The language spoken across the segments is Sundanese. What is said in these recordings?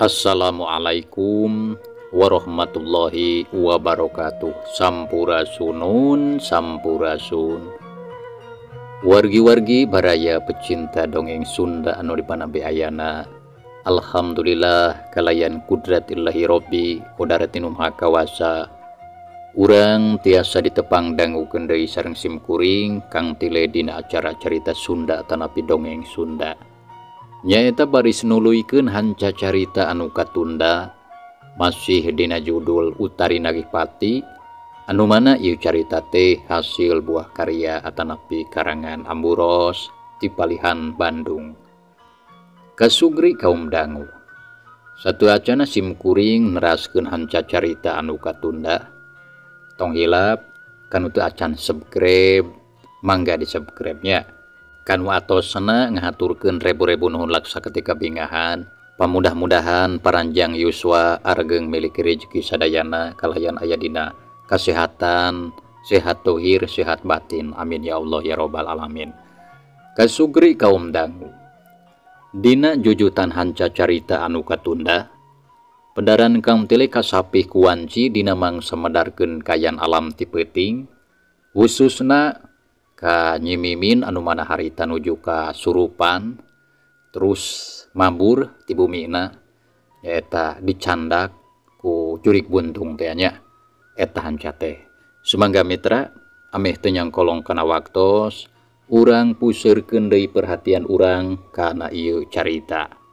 Assalamualaikum warahmatullahi wabarakatuh. Sampurasunun sampurasun. Wargi-wargi baraya pecinta dongeng Sunda anu dipanampi ayana. Alhamdulillah kalayan kudratillahi robbi kodaratinu maha kawasa. Urang tiasa ditepang dangukeun deui sareng simkuring Kang Tile dina acara carita Sunda tanapi dongeng Sunda. Nyaeta baris nuluykeun hanca carita anu katunda masih dina judul Utari Nagih Pati anu mana ieu carita teh hasil buah karya atanapi karangan Amburos ti Palihan Bandung. Kasugri kaum dangu. Satu acana simkuring neraskeun hanca carita anu katunda. Tong hilap kanu teu acan subscribe mangga di subscribe nya. Kanu atosna ngahaturkeun rebu-rebu nuhun laksa ketika bingahan. Pamudah-mudahan paranjang yuswa argeng miliki rezeki sadayana kalayan aya dina kasehatan, sehat tohir, sehat batin. Amin ya Allah ya robbal alamin. Kasugri kaum dangu. Dina jujutan hanca carita anu katunda, pedaran Kang Tile kasapih kuwanci dina mangsa medarkeun kayan alam ti peuting, khususna ka Nyi Mimin anu mana harita nuju ka surupan terus mabur ti bumina nyaeta dicandak ku jurik buntung teh nya eta hanca teh. Sumangga mitra ameh teu nyangkolong kana waktos urang puseurkeun deui perhatian urang kana ieu carita.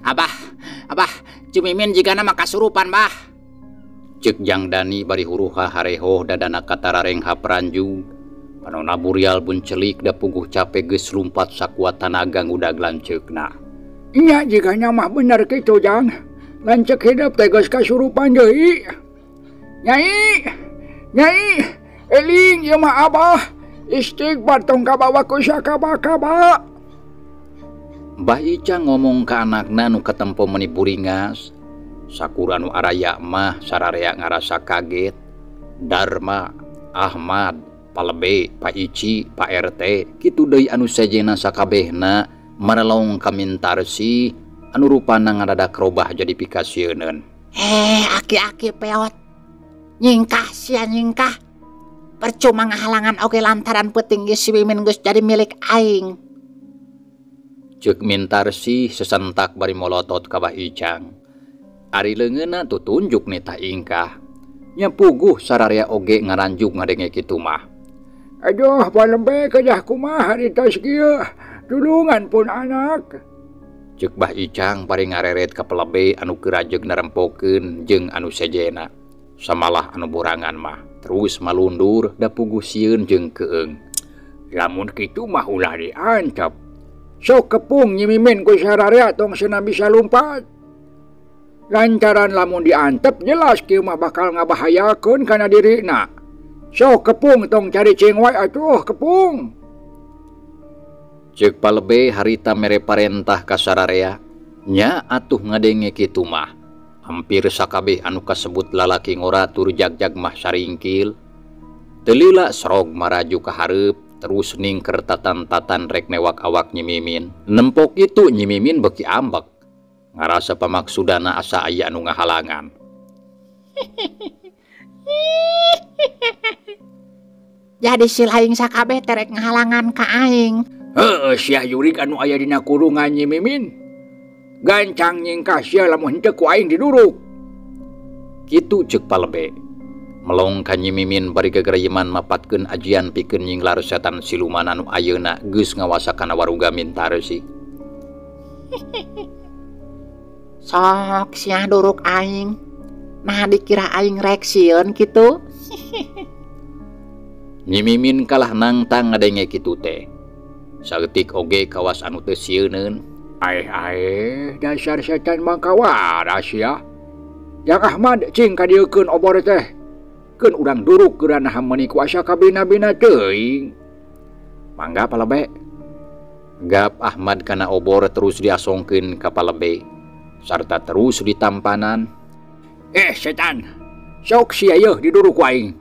Abah, abah, Cumimin jigana mah kasurupan, bah. Ceuk Jang Dani bari huruha harehoh dadana katarareng hapranjung. Panona burial buncelik da puguh cape geus lumpat sakuat tanaga ngudag lanceukna. Nya jigana mah bener kitu, Jang. Lanceuk hidup teh geus kasurupan deui. Nyai, nyai, eling ieu mah abah. Istighfar tong kabawa ku sakaba-kaba. Mbah Ica ngomong ka anakna nu katempo meuni buringas. Sakura nu araya mah sararea ngarasa kaget. Darma, Ahmad, Palebe, Pak Ici, Pak RT, kitu deui anu sejena sakabehna marelong ka Mintarsih anu rupana ngadadak robah jadi pikasieuneun. Aki-aki peot. Nyingkah sia nyingkah. Percuma ngahalangan oge lantaran peuting geus si Mimin geus jadi milik aing. Ceuk Mintarsih sesentak bari molotot ka Bah Icang. Ari leungeunna tutunjuk nitah ingkah. Nya puguh sararea oge ngaranjuk ngadenge kitu mah. Aduh, palembe kejah kumaha harita kieu. Tulungan pun anak. Ceuk Bah Icang bari ngareret ka pelebe anu keur rajeg narempokeun jeung anu sejena. Samalah anu borangan mah terus malundur da puguh sieun jeung keung. Lamun kitu mah ulah diantep. Sok kepung Nyi Mimin ku sararea tong cenah bisa lumpat. Lantaran lamun diantep jelas kieu mah bakal ngabahayakeun kana dirina. Sok kepung tong cari cing wae atuh kepung. Ceuk Palebe harita mere parentah ka sararea. Nya atuh ngadenge kitu mah. Hampir sakabeh anu kasebut lalaki ngora tur jagjag mah saringkil. Teu lila serog maraju ka hareup terus ningker tatan-tatan rek newak awak Nyi Mimin. Nempok itu Nyi Mimin beki ambek. Ngarasa pamaksudana asa aya anu ngahalangan. Jadi sil aing sakabeh teh rek ngahalangan ka aing. Heueuh sia jurig anu aya dina kurungan Nyi Mimin. Gancang nyingkah sia lamun henteu ku aing diduruk. Kitu ceuk Palebe. Melong ka Nyi Mimin bari gagerayeman mapatkeun ajian pikeun nyinglar setan siluman anu ayeuna geus ngawasa kana waruga Mintarsih. Sok sia duruk aing. Nah dikira aing rek sieun kitu. Nyi Mimin kalah nangtang ngadenge kitu teh. Saeutik oge kawas anu teu sieuneun. Aeh aeh dasar setan mangka waras ya. Yang Ahmad cing kadieukeun obor teh. Keun urang duruk geura naha meuni ku asa kabina-bina teuing. Mangga palebe. Gap Ahmad kana obor terus diasongkeun ka palebe sarta terus ditampanan. Setan. Sok sia yeuh diduruk ku aing.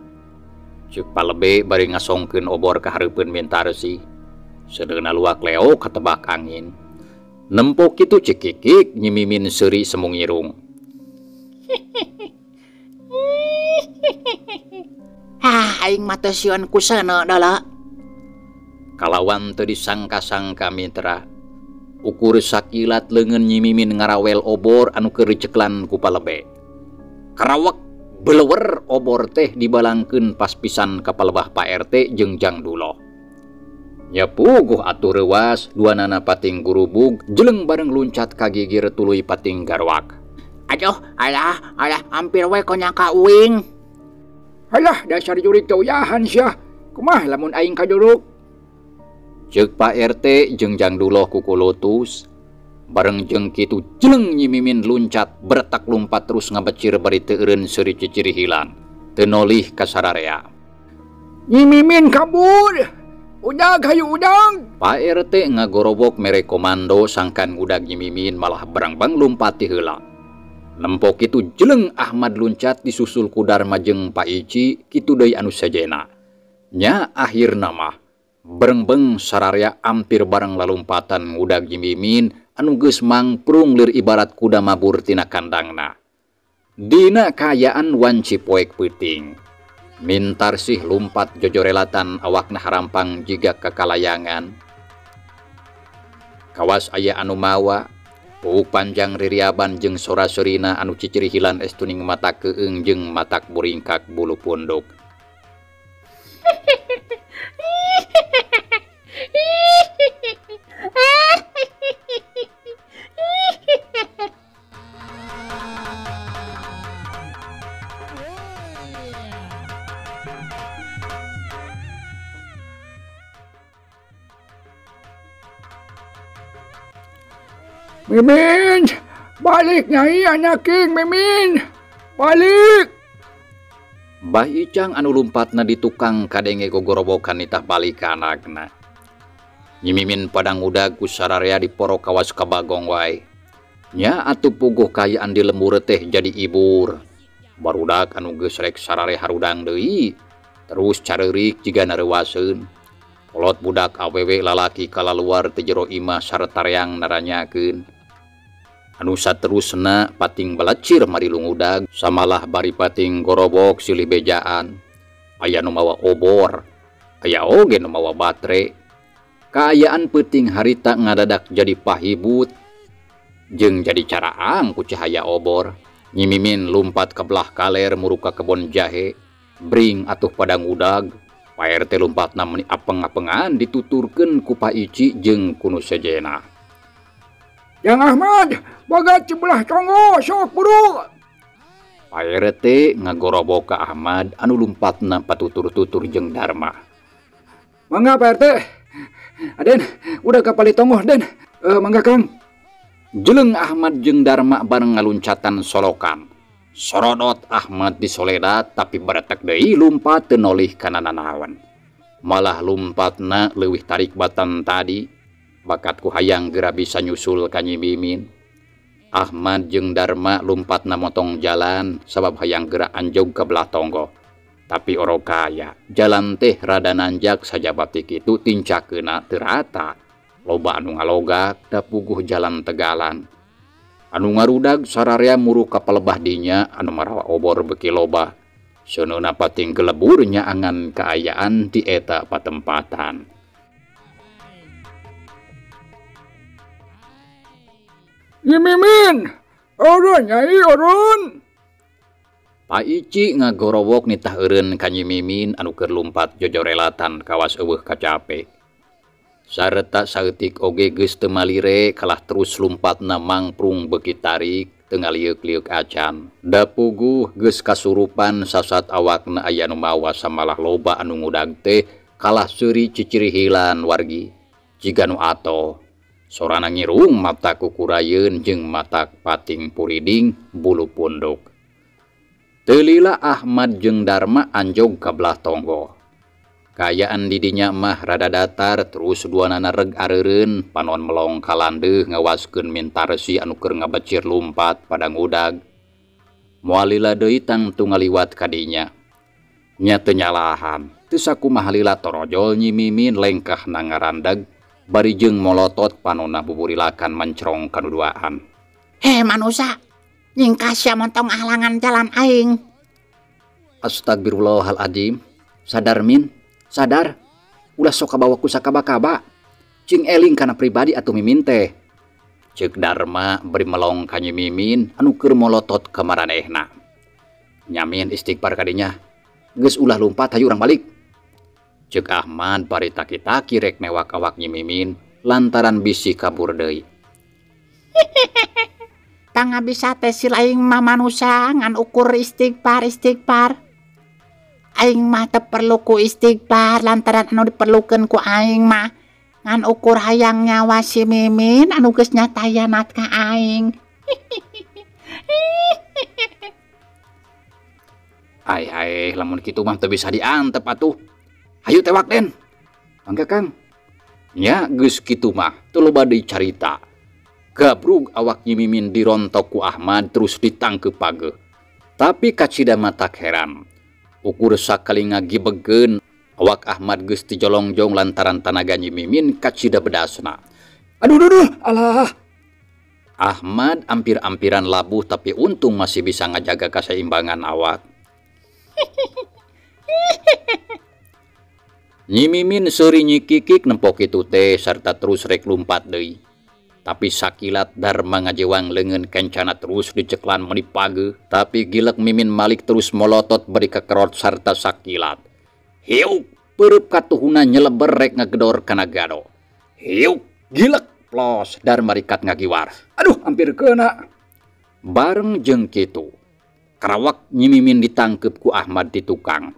Ceuk palebe bari ngasongkeun obor ka hareupeun Mintarsih. Seudeuna luak leo katebak angin. Nempo kitu cekikik Nyi Mimin seuri sembung irung. Hah, aing mah teu sieun ku seuneu deuleu. Kalawan teu disangka-sangka mitra. Ukur sakilat leungeun Nyi Mimin ngarawel obor anu keur diceklan ku palebe. Karawek belewer obor teh dibalangkeun pas pisan ka palebah Pak RT jeung Jang Duloh. Nya puguh atuh reuwas duanana pating gurubug jeleng bareng luncat ka gigir tuluy pating garwak. Aduh, alah, alah, hampir we konya ka uing. Alah, dasar jurik teu uyahan sia. Kumaha lamun aing kajuruk? Ceuk Pak RT jeung Jang Duloh kukulutus. Bareng jeung kitu jeleng Nyi Mimin luncat bertak lumpat terus ngabecir bari teu eureun seuri ciciri hilang. Teu nolih ka sararea. Nyi Mimin kabur. Udag hayu udang. Pak RT ngagorobok mere komando sangkan ngudag Nyi Mimin malah berangbang lumpat ti heula. Nempo kitu jeleng Ahmad luncat disusul ku Darma jeung Pak Ici kitu deui anu sejena. Nya akhirna mah berengbeng sararea ampir bareng lalumpatan ngudag Nyi Mimin anu geus mangprung lir ibarat kuda mabur tina kandangna. Dina kaayaan wanci poek peuting. Mintarsih lumpat jojorelatan awakna harampang jiga kakalayangan. Kawas aya anu mawa, puuk panjang ririaban jeung sora seurina anu cicirihilan estuning mata keung jeung matak buringkak bulu punduk. Mimin, balik nyai anak king Mimin, balik. Bah Icang anu lumpatna di tukang kadenge gogorobokan nitah balik ka anakna. Nyi Mimin padang udag ku sararea di poro kawas kabagong wae. Nya atuh puguh kaayaan di lembur teh jadi ibur. Barudak anu geus rek sarare harudang deui, terus careurik jiga nareuwaseun. Kolot budak awewe lalaki kalaluar teh jero imah sarta reang naranyakeun. Anu saterusna pating balacir marilung udag samalah bari pating gorobok silih bejaan. Aya nu mawa obor, aya oge nu mawa batre. Kaayaan peuting harita ngadadak jadi pahibut jeung jadi caraang ku cahaya obor. Nyi Mimin lumpat ke belah kaler muruk ka kebon jahe, bring atuh padang udag. Pak RT lumpatna meuni apeng-apengan dituturkeun ku Pak Ici jeung ku nu sejena. Yang Ahmad, bagat sebelah tonggo, sok buru. Pak RT ngagorobok ka Ahmad anu lumpatna patutur-tutur jeung Darma. Mangga Pak RT. Aden, udah kapali tonggoh Den. Mangga Kang. Jeleng Ahmad jeung Darma bareng ngaluncatan solokan. Sorodot Ahmad disoledat tapi beretek deui lumpat teu nolih kana nanaon. Malah lumpatna leuwih tarik batan tadi. Bakat ku hayang geura bisa nyusul ka Nyi Mimin. Ahmad jeung Darma lumpatna motong jalan sabab hayang geura anjog ka belah tonggoh. Tapi oro kaya, jalan teh rada nanjak sajaba ti kitu tincakeuna teu rata. Loba anu ngalogak da puguh jalan tegalan. Anu ngarudag sararea muruk ka palebah dinya anu marawa obor beuki loba. Seuneuna pating gelebur nyaangan kaayaan di eta patempatan. Nyi Mimin, urun nyai urun. Pak Ici ngagorowok nitah eureun ka Nyi Mimin anu keur lumpat jojorelatan kawas eueuh kacape. Sarta saeutik oge geus teu malire kalah terus lumpatna mangprung beuki tarik teu ngalieuk-lieuk acan. Da puguh geus kasurupan sasat awakna aya nu mawa samalah loba anu ngudag teh kalah seuri cicirihilan wargi jiga nu atoh. Sorana ngirung mata kukurayeun jeung mata pating puriding bulu punduk. Teu lila Ahmad jeung Dharma anjog ka belah tonggoh. Kaayaan didinya mah rada datar terus duanana reg areureun panon melong kalandeuh ngawaskeun Mintarsi anu keur ngabecir lumpat pada ngudag. Moal lila deui tangtu ngaliwat ka dinya. Nya teu nyalahan, teu sakumaha lila torojol Nyi Mimin lengkahna ngarandag bari jeung molotot panonna buburilakan mencrong kaduduaan. Heh manusa, nyingkah sia montong halangan jalan aing. Astagfirullahaladzim, sadar Min. Sadar, ulah sok kabawa ku sakaba-kaba. Cing eling kana pribadi atuh Mimin teh. Ceuk Dharma bari melong ka Nyi Mimin anu keur molotot ka maranehna. Nyamin istighfar kadinya. Geus ulah lumpat hayu urang balik. Ceuk Ahmad bari taki-taki rek newak awak Nyi Mimin lantaran bisi kabur deui. Tangabisa teh sil aing mah manusa ngan ukur istighfar istighfar. Aing mah teu perlu ku istighfar lantaran anu diperlukeun ku aing mah ngan ukur hayang nyawa si Mimin anu geus nyatayanat ka aing. Ai ai lamun kitu mah teu bisa diantep atuh. Hayu tewak Den. Mangga Kang. Nya geus kitu mah teu loba deui carita. Gabrug awak Nyi Mimin dirontok ku Ahmad terus ditangkeup pageuh. Tapi kacida matak heran. Ukur sakali ngagibegeun awak Ahmad geus dijolongjong lantaran tanaga Nyi Mimin kacida bedasna. Aduh duh duh, alah. Ahmad ampir-ampiran labuh tapi untung masih bisa ngajaga kaseimbangan awak. Nyi Mimin seuri nyikikik nempok kitu teh sarta terus rek lumpat deui. Tapi sakilat Dharma ngajewang leungeun kencana terus diceklan meuni pageuh. Tapi gilek Mimin malik terus molotot bari kekerot sarta sakilat. Hiuk peureub katuhuna nyeleber rek ngegedor kana gado. Hiuk gilek plos Dharma rikat ngagiwar. Aduh hampir kena. Bareng jeung kitu karawak Nyi Mimin ditangkeup ku Ahmad di tukang.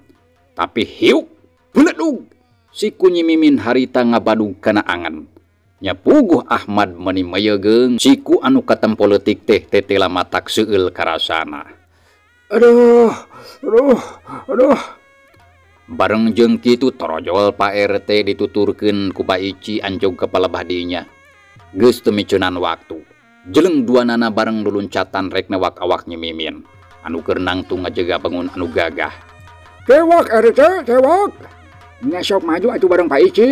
Tapi hiuk beledug siku Nyi Mimin harita ngabadug kana angen. Nyapuguh Ahmad meuni meyegeung siku anu katempo leutik teh tetela matak seueul karasana. Aduh, aduh, aduh. Bareng jeung kitu torojol Pak RT dituturkeun ku Pak Ici anjog ka palebah dinya. Geus teu micunan waktu. Jeleng duanana bareng luluncatan rek newak awak Nyi Mimin anu keur nangtung ngajaga bangun anu gagah. Tewak RT, tewak. Nya sok maju atuh bareng Pak Ici.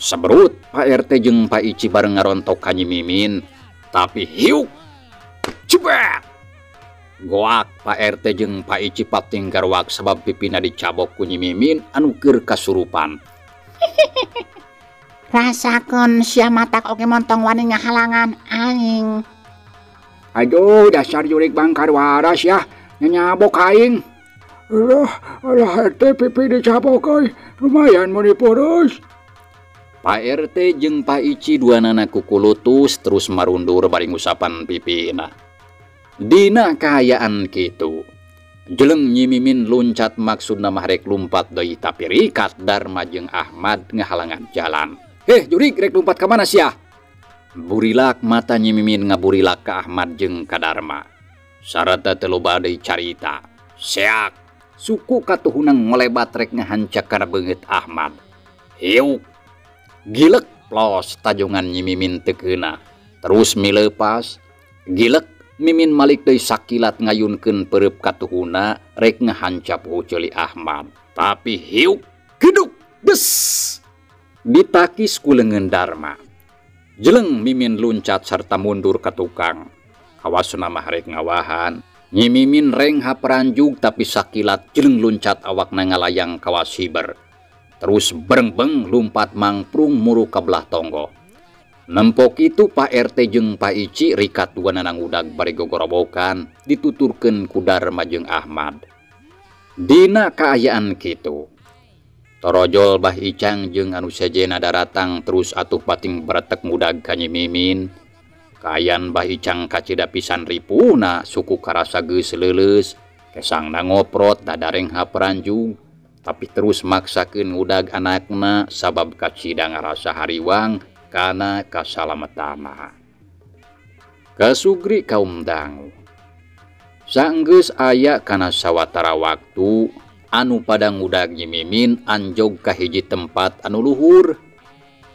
Seberut Pak RT jeung Pak Ici bareng ngarontok ka Nyi Mimin. Tapi hiuk cebet. Goak Pak RT jeung Pak Ici pating garwak sabab pipina dicabok ku Nyi Mimin anu keur kasurupan. Rasakeun sia matak oge montong wani ngahalangan aing. Aduh dasar jurik bangkar waras ya, nyabok aing. Alah, alah RT pipi dicabok euy, lumayan mun dipurus. Pak RT jeung Pak Ici duanana kukulutus terus marundur bari ngusapan pipina. Dina kaayaan kitu. Jeleng Nyi Mimin luncat maksudna mah rek lumpat deui tapi rikat Dharma jeung Ahmad ngahalangan jalan. Heh jurik rek lumpat ka mana sia? Burilak mata Nyi Mimin ngaburilak ka Ahmad jeung ka Dharma. Sarata teu loba deui carita. Seak suku katuhunang ngolebat rek ngahancak kana beungeut Ahmad. Hiuk gilek plos tajongan Nyi Mimin teu keuna. Terus mileupas. Gilek Mimin malik deui sakilat ngayunkeun peureub katuhuna rek ngahancap huceuli Ahmad. Tapi hiuk geduk des ditakis ku leungeun Dharma. Jeleng Mimin luncat sarta mundur ka tukang. Kawasna mah rek ngawahan. Nyi Mimin rengha peranjug tapi sakilat jeleng luncat awakna ngalayang kawas hiber. Terus berengbeng lumpat mangprung muru ka belah tonggoh. Nempok itu Pak RT jeung Pak Ici rikat duanana ngudag bari gogorobokan dituturkeun ku Dharma jeung Ahmad. Dina kaayaan kitu. Torojol Bah Icang jeung anu sejenna daratang terus atuh pating beretek ngudag ka Nyi Mimin. Kaayaan Bah Icang kacida pisan ripuna suku karasa geus leuleus, kesangna ngoprot dadarengha peranjug. Tapi terus maksakeun ngudag anakna sabab kacida ngarasa hariwang kana kasalametana. Kasugri kaum dangu. Sanggeus aya kana sawatara waktu anu pada ngudag Nyi Mimin anjog ka hiji tempat anu luhur.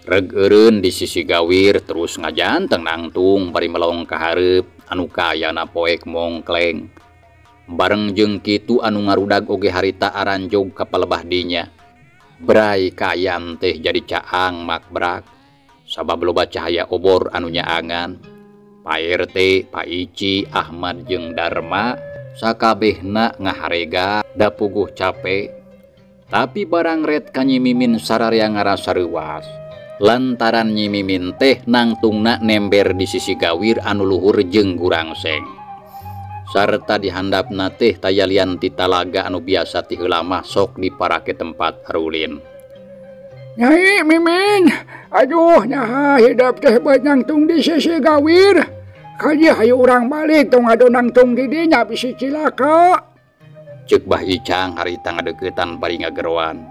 Reg eureun di sisi gawir terus ngajanteng nangtung bari melong ka hareup anu kaayana poek mongkleng. Bareng jeung kitu anu ngarudag oge harita aranjog ka palebah dinya. Bray kaayaan teh jadi caang makbrak. Sabab loba cahaya obor anu nyaangan. Pak RT, Pak Ici, Ahmad jeung Dharma sakabehna ngaharega da puguh cape. Tapi barang ret ka Nyi Mimin sararea ngarasa reuwas. Lantaran Nyi Mimin teh nangtungna nember di sisi gawir anu luhur jeung gurangseng. Sarta dihandapna teh tayalian ti talaga anu biasa ti heula mah sok diparake tempat arulin. Nyai Mimin, aduh nyaha hidap teh beut nangtung di sisi gawir. Kaji hayu urang balik tong ado nangtung di dinya bisi cilaka. Ceuk Bah Icang harita ngadeukeutan bari ngageroan.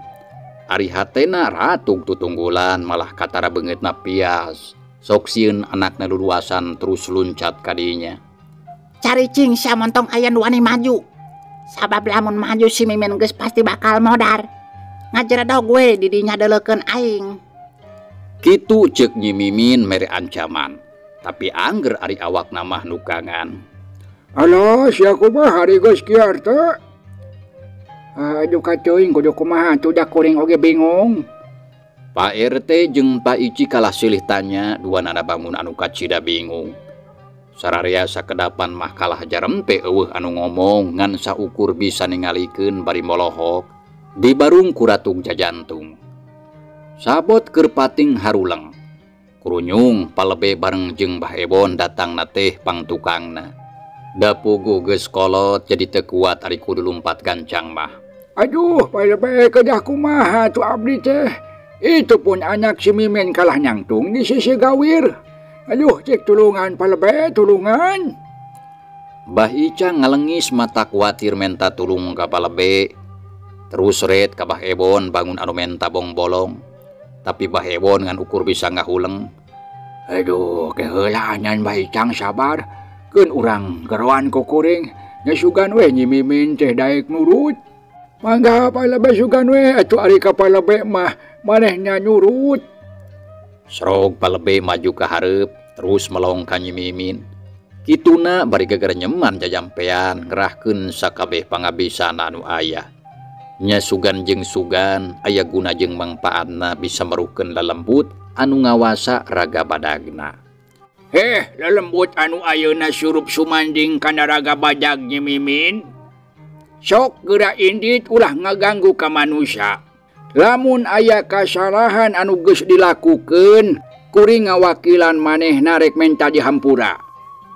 Ari hatena ratug tutunggulan malah katara beungeutna pias. Sok sieun anakna luluasan terus luncat ka dinya. Caricing sia montong aya nu wani maju. Sabab lamun maju si Mimin geus pasti bakal modar. Ngajeredog we di dinya deuleukeun aing. Kitu ceuk Nyi Mimin mere ancaman. Tapi angger ari awakna mah nukangan. Alah sia kumaha ari geus kiar teh? Aduh kateuing kudu kumaha atuh da kuring oge bingung. Pak RT jeung Pak Ici kalah silih tanya duanana bangun anu kacida bingung. Sararea sakedapan mah kalah jarempe eueuh anu ngomong ngan saukur bisa ningalikeun bari molohok di barung kuratug jajantung. Sabot keur pating haruleng. Kurunyung palebe bareng jeung Bah Ebon datangna teh pangtukangna. Da puguh geus kolot jadi teu kuat ari kudu lumpat gancang mah. Aduh, palebe kedah kumaha tu abdi teh. Itu pun anak si Mimin kalah nyangtung di sisi gawir. Aduh, cek tulungan palebe, tulungan. Bah Ica ngalengis mata kuatir menta tulung ka palebe. Terus ret ka Bah Ebon bangun anu menta bongbolong. Tapi Bah Ebon ngan ukur bisa ngahuleng. Aduh, keheulaanan Bah Icang sabar. Keun urang geroan ku kuring. Nya sugan we Nyi Mimin teh daek nurut. Mangga palebe sugan we atuh ari ka palebe mah manehna nurut. Serog palebe maju ka hareup terus melong ka Nyi Mimin. Kituna bari gegerenyeman jajampean ngerahkeun sakabeh pangabisana anu aya. Nya sugan jeung sugan aya guna jeung mangpaatna bisa meruhkeun lelembut anu ngawasa raga badagna. Heh, lelembut anu ayeuna surup sumanding kana raga badag Nyi Mimin. Sok geura indit ulah ngaganggu ka manusia. Lamun aya kasalahan anu geus dilakukeun, kuring ngawakilan manehna rek menta dihampura.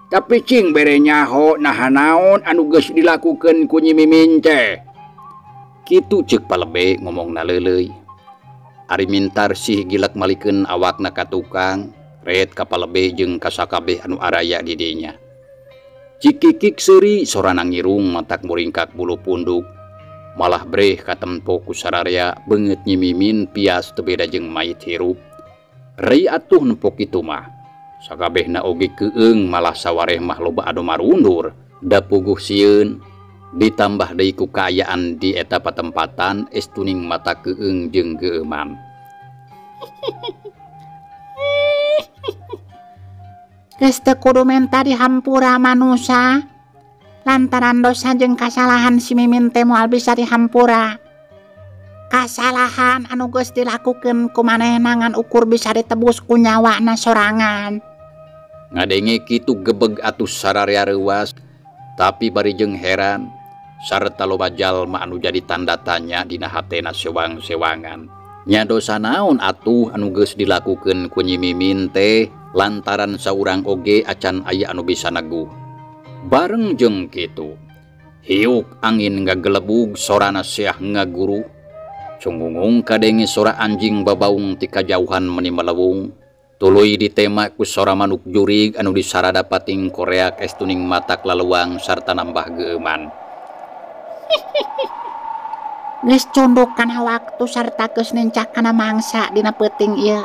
Tapi cing bere nyaho naha naon anu geus dilakukeun ku Nyi Mimin teh. Kitu ceuk palebe ngomongna leuleuy. Ari mintar sih gilek malikeun awakna ka tukang, ret ka palebe jeung ka sakabeh anu araya di dinya. Cikikik seuri sorana ngirung matak muringkak bulu punduk. Malah breh katempo ku sararea beungeut Nyi Mimin pias teu beda jeung mayit hirup. Rei atuh nempo kitu mah. Sakabehna oge keung malah sawareh mah loba anu marundur da puguh sieun. Ditambah deui ku kaayaan di eta patempatan estuning mata keung jeung geueuman. Geus teu kudu menta dihampura manusa. Lantaran dosa jeung kasalahan si Mimin teh moal bisa dihampura. Kasalahan anu geus dilakukeun ku manehna ngan ukur bisa ditebus ku nyawana sorangan. Ngadenge kitu gebeg atuh sararea reuwas, tapi bari jeung heran sarta loba jalma anu jadi tanda tanya dina hatena sewang-sewangan. Nya dosa naon atuh anu geus dilakukeun ku Nyi Mimin teh lantaran saurang oge acan aya anu bisa neguh. Bareng jeung kitu, hiuk angin ngagelebug sorana seah ngaguru. Cungungung kadenge sora anjing babaung ti kajauhan meni melewung. Tuluy ditema ku sora manuk jurig anu disarada pating koreak estuning matak laluang sarta nambah geueuman. Geus cunduk kana waktu sarta geus nincak kana mangsa dina peuting ieu.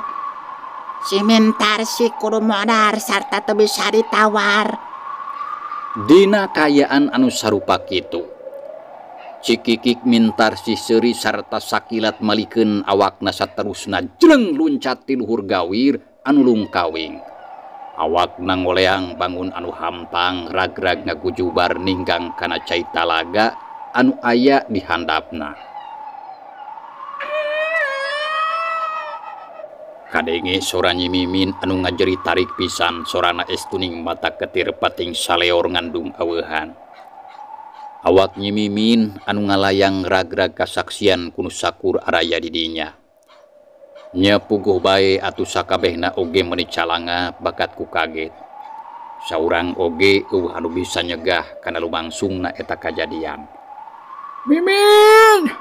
Si Mintarsih kudu modar sarta teu bisa ditawar. Dina kayaan anu sarupa kitu Cikikik Mintarsih seuri sarta sakilat malikeun awakna saterusna jleng luncat ti luhur gawir anu lungkawing. Awakna ngoleang bangun anu hampang ragrag ngagujubar ninggang kana cai talaga anu aya di handapna. Kadenge sora Nyi Mimin anu ngajeri tarik pisan sorana estuning mata ketir pating saleor ngandung aweuhan. Awak Nyi Mimin anu ngalayang ragrag kasaksian ku nu sakur araya di dinya. Nya puguh bae atuh sakabehna oge meuni calanga bakat ku kaget. Saurang oge eueuh anu bisa nyegah kana lumangsungna eta kajadian. Mimin!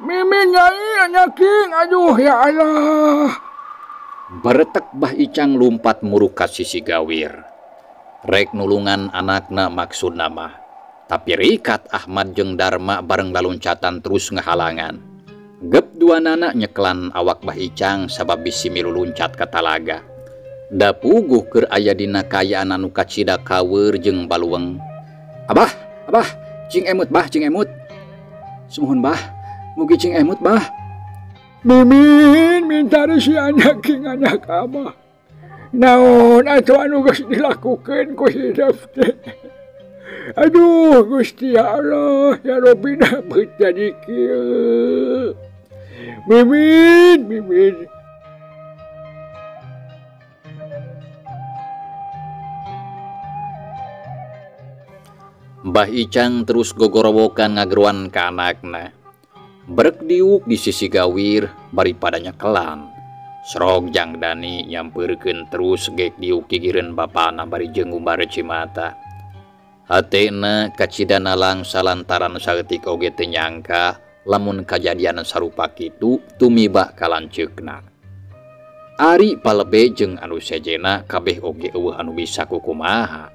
Mimin nyai anyaking, aduh ya Allah. Baretek Bah Icang lumpat muruk ka sisi gawir. Rek nulungan anakna maksudna mah. Tapi rikat Ahmad jeung Darma bareng laluncatan terus ngahalangan. Gep dua nana nyeklan awak Bah Icang sabab bisi milu luncat ka talaga. Da puguh keur aya dina kaayaan anu kacida kaweur jeung balueng. Abah, abah, cing emut bah, cing emut. Sumuhun bah, mugi cing emut bah. Mimin minta si anak king anak abah. Naon atuh anu geus dilakukeun ku hidup teh. Aduh Gusti ya Allah ya Rabbi beut jadi kieu. Mimin, Mimin. Mbah Icang terus gogorowokan ngageruan ka anakna. Berek diuk di sisi gawir bari padanya kelan. Srog Jang Dani nyampeurkeun terus gek diuk gigireun bapana bari jeung ngumbar cimata. Hatena kacidana langsa lantaran saeutik oge teu nyangka lamun kajadian sarupa kitu tumiba ka lanceukna. Ari palebe jeung anu sejena kabeh oge eueuh anu bisa kukumaha.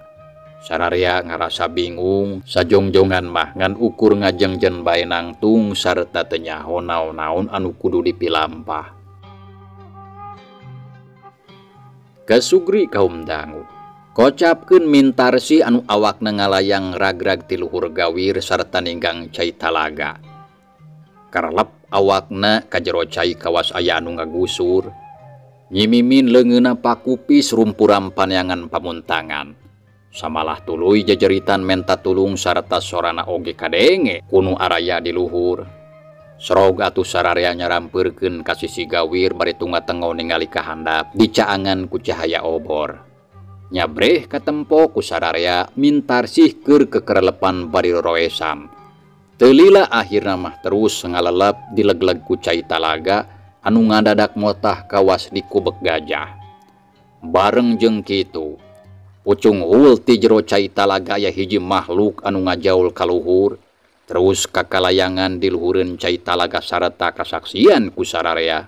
Sararea ngarasa bingung, sajongjongan mah ngan ukur ngajengjen bae nangtung sarta teu nyaho naon-naon anu kudu dipilampah. Kasugri kaum dangu. Kocapkeun Mintarsih anu awakna ngalayang ragrag ti luhur gawir sarta ninggang cai talaga. Karlep awakna ka jero cai kawas aya anu ngagusur. Nyi Mimin leungeunna pakupis rumpuram paneangan pamuntangan. Samalah tuluy jejeritan menta tulung sarta sorana oge kadenge kunu araya di luhur. Srog atuh sararea nyarampeurkeun ka sisi gawir bari tunga-tengo ningali ka handap dicaangan ku cahaya obor. Nyabreh katempo ku sararea Mintarsih keur kekerelepan bari roroesan. Teu lila akhirna mah terus ngalelep dilegleg ku cai talaga anu ngadadak motah kawas dikubek gajah. Bareng jeung kitu, pucung hul ti jero cai talaga aya hiji makhluk anu ngajaul ka luhur, terus kakalayangan di luhureun cai talaga sarta kasaksian ku sararea.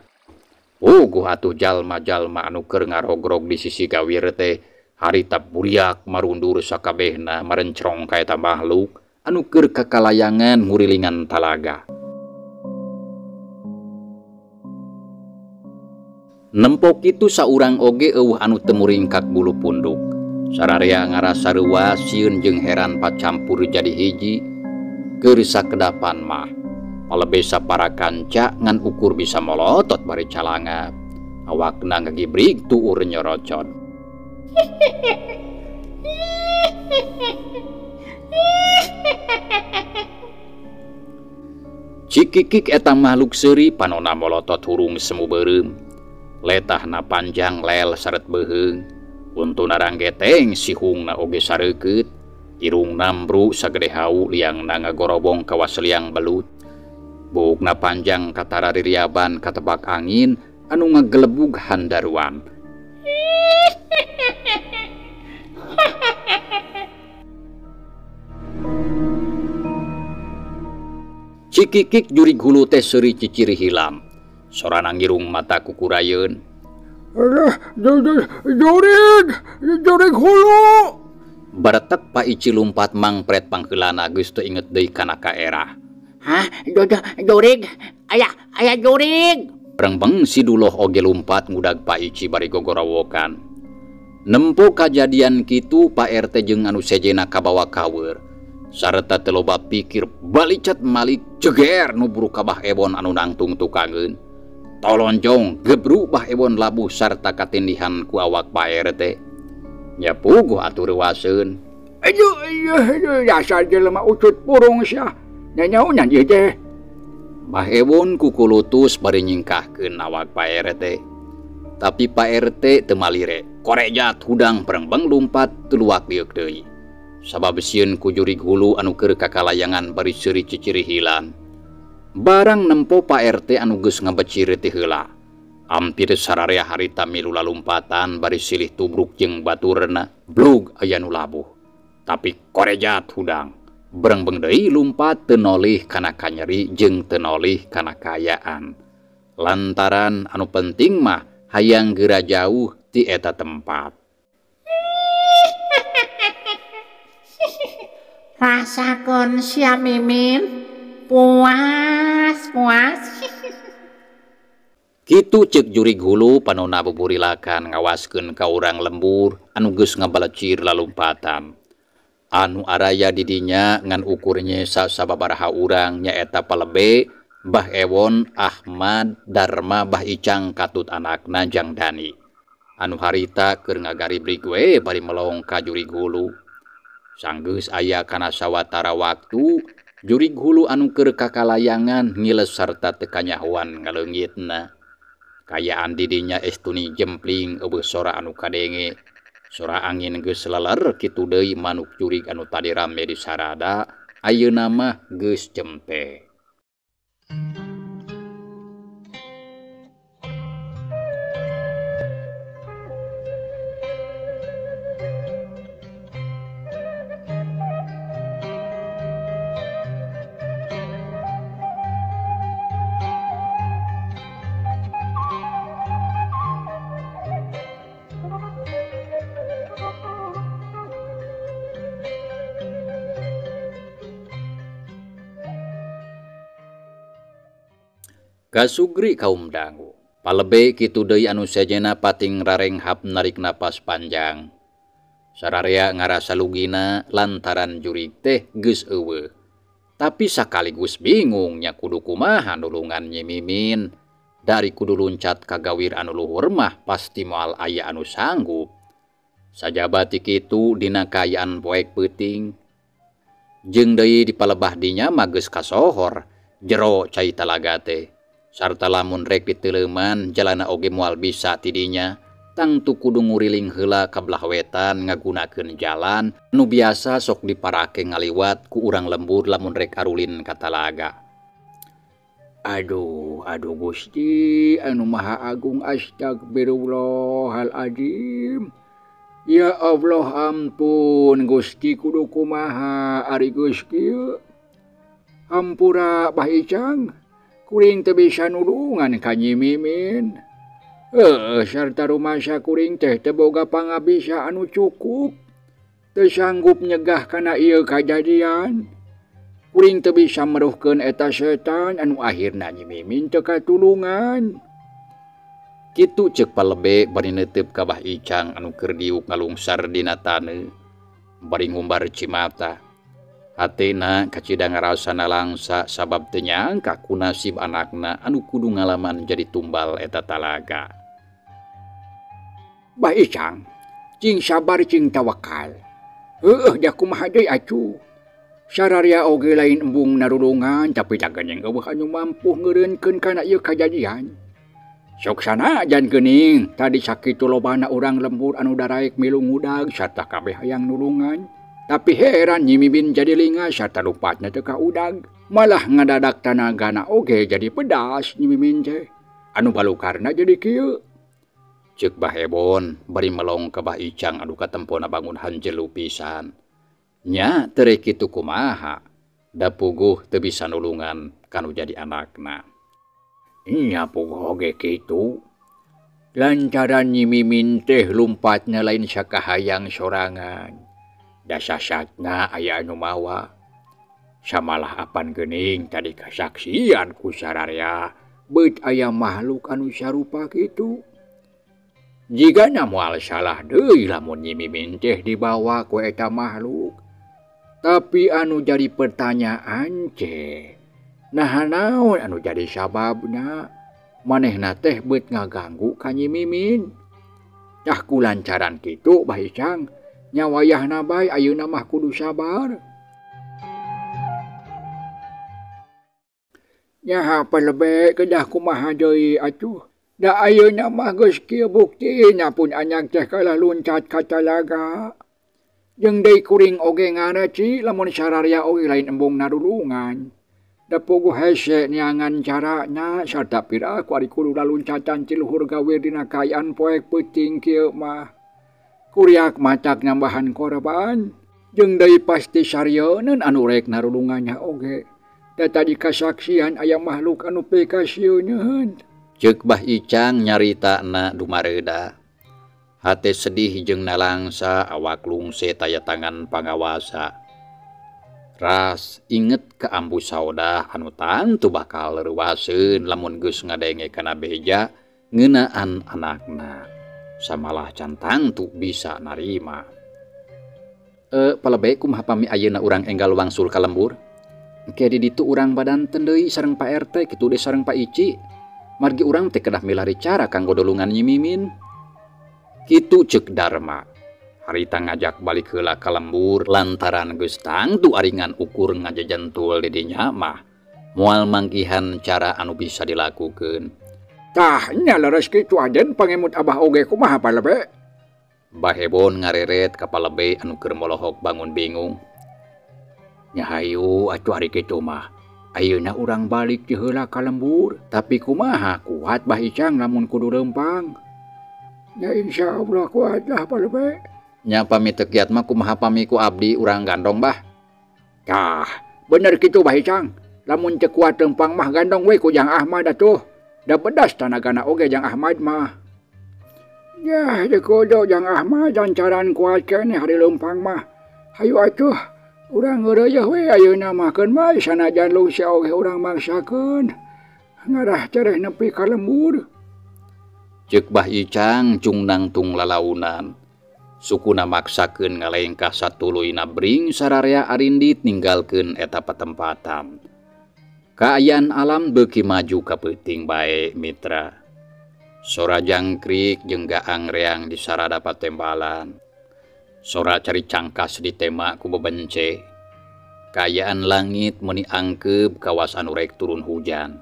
Puguh atuh jalma-jalma anu keur ngarogrog di sisi gawir teh harita buriak marundur sakabehna marencrong ka eta makhluk anu keur kakalayangan ngurilingan talaga. Nempok kitu saurang oge eueuh anu teu muringkak bulu punduk. Sararea ngarasa reuas sieun jeung heran pacampur jadi hiji. Keur sakedapan mah palebe sapara kanca ngan ukur bisa molotot bari calanga. Awakna ngagibrig tuur nyorocot. Cikikik eta makhluk seuri panona molotot hurung semu beureum. Letahna panjang lel saret beuheung. Untuna ranggeteng sihungna oge sareukeut. Irung nambru sagede hau liangna ngagorobong kawas liang belut. Buukna panjang katara ririaban katebak angin anu ngagelebug handaruan. Cikikik jurig hulu teh seuri ciciri hilam. Sorana ngirung mata kukurayeun. Jurig, jurig hulu. Baretek Pak Ici lumpat mangpret pangheulana geus teu inget deui kana kaerah. Hah, jurig, aya aya jurig. Rengbeng si Duloh oge lumpat ngudag Pak Ici bari gogorowokan. Nempo kajadian kitu Pak RT jeung anu sejena kabawa kaweur. Sarta teu loba pikir balicat malik jeger nubruk ka Bah Ebon anu nangtung tukangeun. Tolonjong gebru Bah Ebon labuh sarta katindihan ku awak Pak RT. Nya puguh atuh reuaseun. Aduh, aduh, dasar jelema ucut purung sia. Nyanyaonan ieu teh. Bah Ebon kukulutus bari nyingkahkeun awak Pak RT. Tapi Pak RT teu malire. Korejat hudang perengbeng lumpat teu luak lieuk deui. Sabab sieun ku jurig hulu anu keur kakalayangan bari seuri cicirihilan. Barang nempo Pak RT anu geus ngabecir teh heula. Ampir sararea harita milu lalumpatan bari silih tubruk jeung baturna, blug aya nu labuh. Tapi korejat hudang berengbeng deui lumpat teu nolih kana kanyeri jeung teu nolih kana kaayaan. Lantaran anu penting mah hayang geura jauh ti eta tempat. Rasakeun sia Mimin, puas puas. Kitu ceuk jurig hulu panona buburilakan ngawaskeun ka urang lembur anu geus ngabalecir lalumpatan. Anu araya di dinya ngan ukur nyesa sababaraha urang nyaeta palebe Bah Ewon, Ahmad, Dharma, Bah Icang katut anakna Jang Dani. Anu harita keur ngagaribrig we bari melong ka jurig hulu. Sanggeus aya kana sawatara waktu, jurig hulu anu keur kakalayangan ngiles sarta teu kanyahoan ngaleungitna. Kayaan di dinya estuni jempling eueuh sora anu kadenge. Sora angin geus leler kitu deui manuk jurig anu tadi rame di sarada, ayeuna mah geus cempe. Kasugri kaum dangu. Palebe kitu deui anu sejena pating rarenghap narik napas panjang. Sararea ngarasa lugina lantaran jurig teh geus eueuh. Tapi sakaligus bingung nya kudu kumaha nulungan Nyi Mimin. Dari kudu luncat ka gawir anu luhur mah pasti moal aya anu sanggup. Sajaba ti kitu dina kaayaan poek peuting. Jeung deui di palebah dinya mah geus kasohor jero cai talaga teh. Sarta lamun rek diteuleuman jalana oge moal bisa tidinya, tangtu kudu nguriling heula ka belah wetan ngagunakeun jalan nu biasa sok diparake ngaliwat ku urang lembur lamun rek arulin ka talaga. Aduh, aduh Gusti anu Maha Agung, astagfirullahaladzim. Ya Allah ampun Gusti kudu kumaha ari geus kieu. Hampura Bah Icang. Kuring teu bisa nulungan ka Nyi Mimin. Heuh, sarta rumasa kuring teh teu boga pangabisa anu cukup. Teu sanggup nyegah kana ieu kajadian. Kuring teu bisa meruhkeun eta setan anu akhirna Nyi Mimin teu katulungan. Kitu ceuk palebe bari neuteup ka Bah Icang anu keur diuk ngalungsar dina taneuh. Bari ngumbar cimata. Hatena kacida ngarasa nalangsa sabab teu nyangka ku nasib anakna anu kudu ngalaman jadi tumbal eta talaga. Bah Icang, cing sabar cing tawakal. Heueuh da kumaha deui atuh. Sararia oge lain embung narulungan tapi dagening eueuh anu mampu ngeureunkeun kana ieu kajadian. Sok sanajan geuning tadi sakitu lobana urang lembur anu daraek milu ngudag sarta kabeh hayang nulungan. Tapi heran Nyi Mimin jadi linga sarta lupatna teu ka udag. Malah ngadadak tanagana oge jadi pedas Nyi Mimin teh. Anu balukarna jadi kieu. Ceuk Bah Ebon bari melong ka Bah Icang anu katempona bangun hanjelu pisan. Nya teu kitu kumaha, da puguh teu bisa nulungan kanu jadi anakna. Nya puguh oge kitu. Lantaran Nyi Mimin teh lumpatna lain sakahayang sorangan. Dasasatna aya anu mawa. Samalah apan geuning tadi kasaksian ku sararea beut aya makhluk anu sarupa kitu. Jigana moal salah deui lamun Nyi Mimin teh dibawa ku eta makhluk. Tapi anu jadi pertanyaan teh, naha naon anu jadi sababna manehna teh beut ngaganggu ka Nyi Mimin. Tah ku lancaran kitu Bah Icang, nya wayahna bae ayeuna mah kudu sabar. Nya palebe kedah kumaha deui atuh. Da ayeuna mah geus kieu buktina pun anyak teh kalah luncat ka talaga. Jeung deui kuring oge ngareci lamun sararea oge lain embung narulungan. Da puguh hese neangan carana sarta piraku ari kudu laluncatan ti luhur gawe dina kaayaan poek peuting kieu mah. Kuriak matak nambahan korban. Jeung deui pasti sarieun anu rek narulungannya oge. Da tadi kasaksian aya makhluk anu pikasieun. Ceuk Bah Icang nyaritana dumareuda. Hate sedih jeung nalangsa awak lungse taya tangan pangawasa. Ras inget ka Ambu Saodah anu tantu bakal reuwaseun lamun geus ngadenge kana beja ngeunaan anakna. Samalah can tangtu bisa narima. Palebe kumaha pami ayeuna urang enggal wangsul ka lembur? Engke di ditu urang badanten deui sareng Pak RT kitu deui sareng Pak Ici. Margi urang teh kedah milari cara kanggo dolungan Nyi Mimin. Kitu ceuk Darma. Harita ngajak balik heula ka lembur lantaran geus tangtu aringan ukur ngajajantul di dinya mah moal manggihan cara anu bisa dilakukeun. Tah nya leres kitu aden pangemut abah oge kumaha palebe? Bah Hebon ngareret ka palebe anu keur molohok bangun bingung. Nya hayu atuh ari kitu mah. Ayeuna urang balik ti heula ka lembur, tapi kumaha kuat Bah Icang lamun kudu leumpang. Nya insyaallah kuat lah palebe. Nya pami teu kiat mah kumaha pami ku abdi urang gandong bah. Tah, bener kitu Bah Icang. Lamun teu kuat leumpang mah gandong we ku Jang Ahmad atuh. Da bedas tanagana oge Jang Ahmad mah. Yah, teu kudu Jang Ahmad lancaran kuat keneh hari leumpang mah. Hayu atuh. Urang ngeureuyeuh we ayeuna mah keun bae sanajan lungse oge urang mangsakeun. Ngarah tereh nepi ka lembur. Ceuk Bah Icang cung nangtung lalaunan. Sukuna maksakeun ngalengkah satuluyna bring sararea arindit ninggalkeun eta patempatan. Kaayaan alam beuki maju ka peuting bae mitra. Sora jangkrik jeung gaang reang di sarada patembalan. Sora cari cangkas ditema ku bebence. Kaayaan langit meuni angkeub kawas anu rek turun hujan.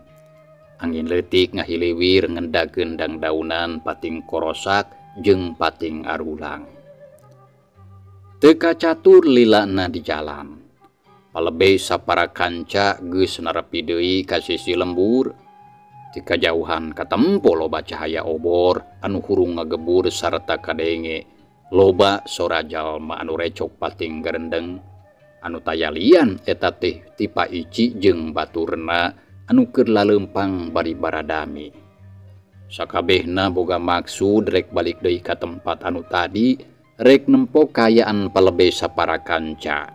Angin leutik ngahiliwir ngendakeun dangdaunan pating korosak jeung pating arulang. Teu kacatur lilana di jalan. Palebe sapara kanca geus narepi deui ka sisi lembur. Ti kajauhan katempo loba cahaya obor anu hurung ngagebur sarta kadenge. Loba sora jalma anu recok pating gerendeng. Anu tayalian eta teh ti Pak Ici jeung baturna anu keur laleumpang bari baradami. Sakabehna boga maksud rek balik deui ka tempat anu tadi, rek nempo kaayaan palebe sapara kanca.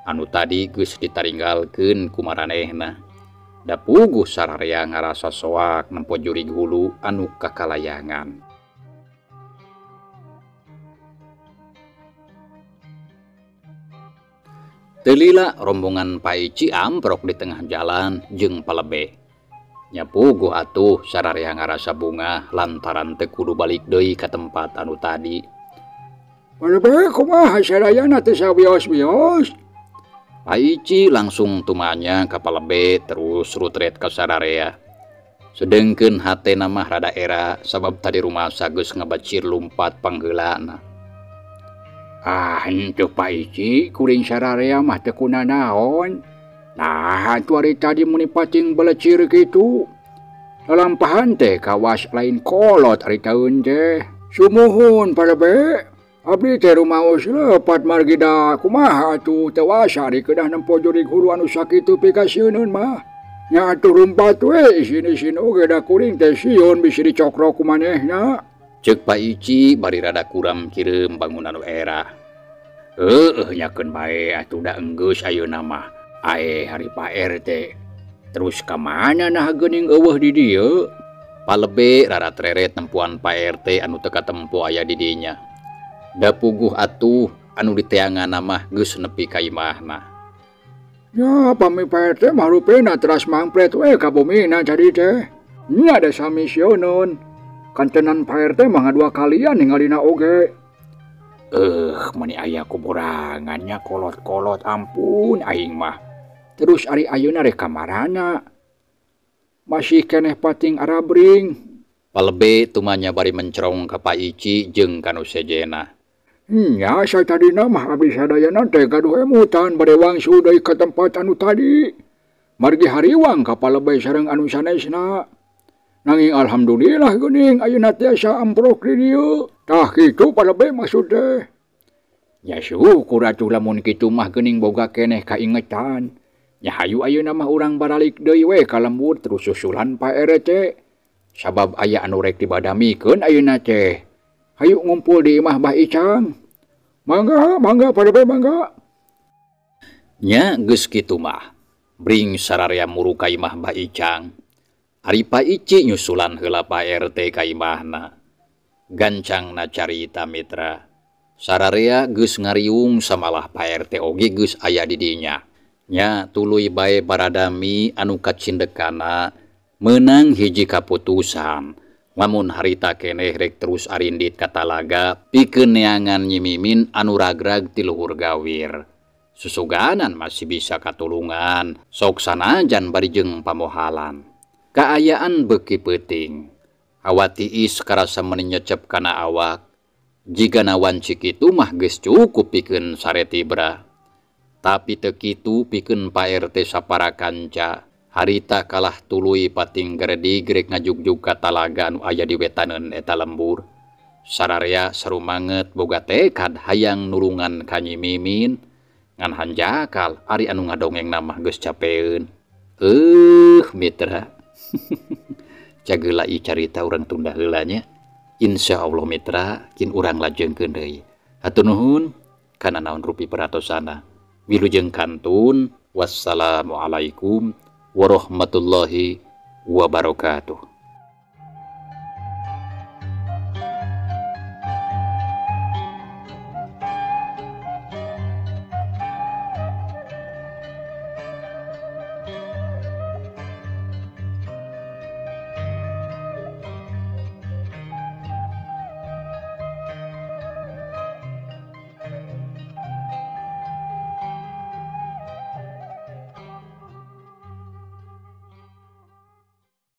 Anu tadi geus ditaringgalkeun ku maranehna. Da puguh sararea ngarasa soak nempo jurig hulu anu kakalayangan. Teu lila rombongan Pak Ici amprok di tengah jalan jeung palebe. Nya puguh atuh sararea ngarasa bungah lantaran teu kudu balik deui ka tempat anu tadi. Palebe kumaha sarayana teu sawios-wios? Pak Ici langsung tumanya ka palebe terus rutret ka sararea. Sedengkeun hatena mah rada era sabab tadi rumasa geus ngabacir lumpat pangheulana. Ah, henteu Pak Ici, kuring sararea mah teu kunanaon. Nah, atuh ari tadi meni pating belecir kitu. Lalampahan teh kawas lain kolot ari taun teh. Sumuhun palebe. Abdi teh rumaos lepat margi da kumaha atuh teu wasa ari kedah nempo jurig hulu anu sakitu pikasieun mah. Nya atuh rumpat we isin-isin oge da kuring teh sieun bisi dicokrok ku manehna. Ceuk Pak Ici bari rada kuram kireum bangunan era. Heueuh nyakeun bae atuh da enggeus ayeuna mah. Ae hari Pak RT. Terus ka mana nah geuning eueuh di dieu? Palebe rarat-reret nempuan Pak RT anu teu katempo aya di dinya. Da puguh atuh anu diteangan mah geus nepi ka imahna. Ya pami Pak RT mah rupina teras mangplet we ka bumina jadi teh. Nya da sami sieuneun. Kantenan Pak RT mah ngadua kalian ningalina oge. Mani aya kuburangannya kolot-kolot ampun aing mah. Terus ari ayeuna rek kamarana. Masih keneh pating arabring. Palebe tumanya bari mencerong ka Pak Ici jeung kanu sejena. Nya satadina mah abdi sadayana teh gaduh emutan bade wangsul deui ka tempat anu tadi. Margi hariwang ka palebe sareng anu sanesna. Nanging alhamdulillah geuning ayeuna tiasa amprok di dieu. Tah kitu palebe maksud teh. Ya syukur atuh lamun kitu mah geuning boga keneh kaingetan. Nya hayu ayeuna mah urang baralik deui we ka lembur terus susulan Pak RT. Sabab aya anu rek dibadamikeun ayeuna teh. Hayu ngumpul di imah Bah Icang. Mangga, mangga palebe mangga. Nya geus kitu mah. Bring sararea muru ka imah Bah Icang. Ari Pak Ici nyusulan heula Pak RT ka imahna. Gancangna carita mitra. Sararea geus ngariung samalah Pak RT oge geus aya di dinya. Nya tuluy bae baradami anu kacindekana meunang hiji kaputusan. Lamun harita keneh rek terus arindit ka talaga pikeun neangan Nyi Mimin anu ragrag ti luhur gawir. Susuganan masih bisa katulungan, sok sanajan bari jeung pamohalan. Kaayaan beuki peuting. Hawa tiis karasa meuni nyecep kana awak. Jigana wanci kitu mah geus cukup pikeun sare tibra. Tapi teu kitu pikeun Pak RT sapara kanca. Harita kalah tuluy pating geredig rek ngajugjug ka talaga anu aya di wetaneun eta lembur. Sararea sarumanget boga tekad hayang nulungan ka Nyi Mimin. Ngan hanjakal ari anu ngadongeng mah geus capeun. Mitra. Cageula ieu carita urang tunda heula nya. Insyaallah mitra kin urang lajengkeun deui. Hatur nuhun kana naon rupi peratosana. Wilujeng kantun. Wassalamualaikum warahmatullahi wabarakatuh.